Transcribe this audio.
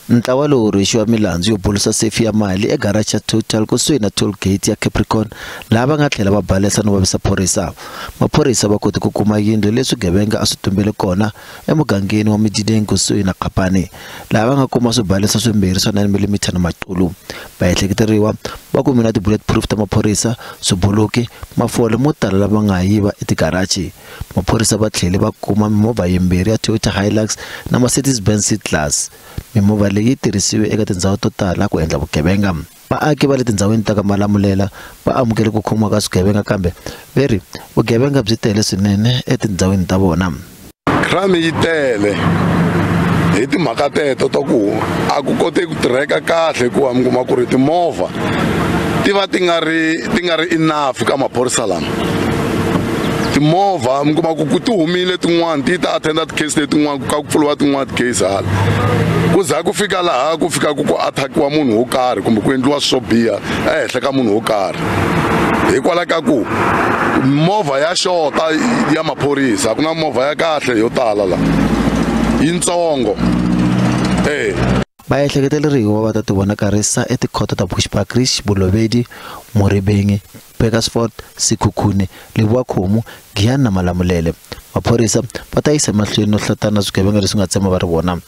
Ntlawa lowu rhwexiwa milandzu yo bulusa sefi ya mali egaraji ya Total kusuhi na toll gate ya Capricorn, laha va nga tlhela va balesa no vavisa phorisa. Maphorisa va kote ku kuma yindlu leyi swigevenga a swi tumbele kona emugangeni wa Midideng kusuhi na Kgapane, laha va nga kuma swibalesa swimbirhi swa 9mm na maqulu. Vaehleketeriwa va kume na ti-bulletproof ta maphorisa, swibuluki, mafole mo tala lama nga yiva etigaraji. Maphorisa va tlhele va kuma mimovha yimbirhi ya Toyota Hilux na Mercedes-Benz C-Class. Mimovha leyi yi tirhisiwe eka tindhawu to tala ku endla vugevenga. Vaaki va le tindhawini ta ka Malamulele va amukele ku khomiwa ka swigevenga, kambe va ri vugevenga byi tele swinene etindhawini ta vona. Crime yi tele hi timhaka teto ta ku a ku koteki ku tirheka kahle, hikuva mi kuma ku ri timovha ti va ti nga ri enough ka maphorisa lama. Timovha mi kuma ku ti humile tin'wani ti ta attenda ti-case letin'wana, ka ku pfuriwa tin'wana ti-case, hala ku za ku fika laha ku fika ku attackiwa munhu wo karhi kumbe ku endliwa swo biha ehenhla ka munhu wo karhi, hikwalaho ka ku movha ya xota ya maphorisa. A ku na movha ya kahle yo tala la, yintsongo eh. Vaehleketeleriwa va ta tivonakarisa etikhoto ta Bushbuckridge, Bolobedu, Morebeng, Burgersfort, Sekhukhune, Lebowakgomo, Giyani na Malamulele. Maphorisa va ta yisa emahlweni no hlotana swigevenga leswi nga tsema va ri vona.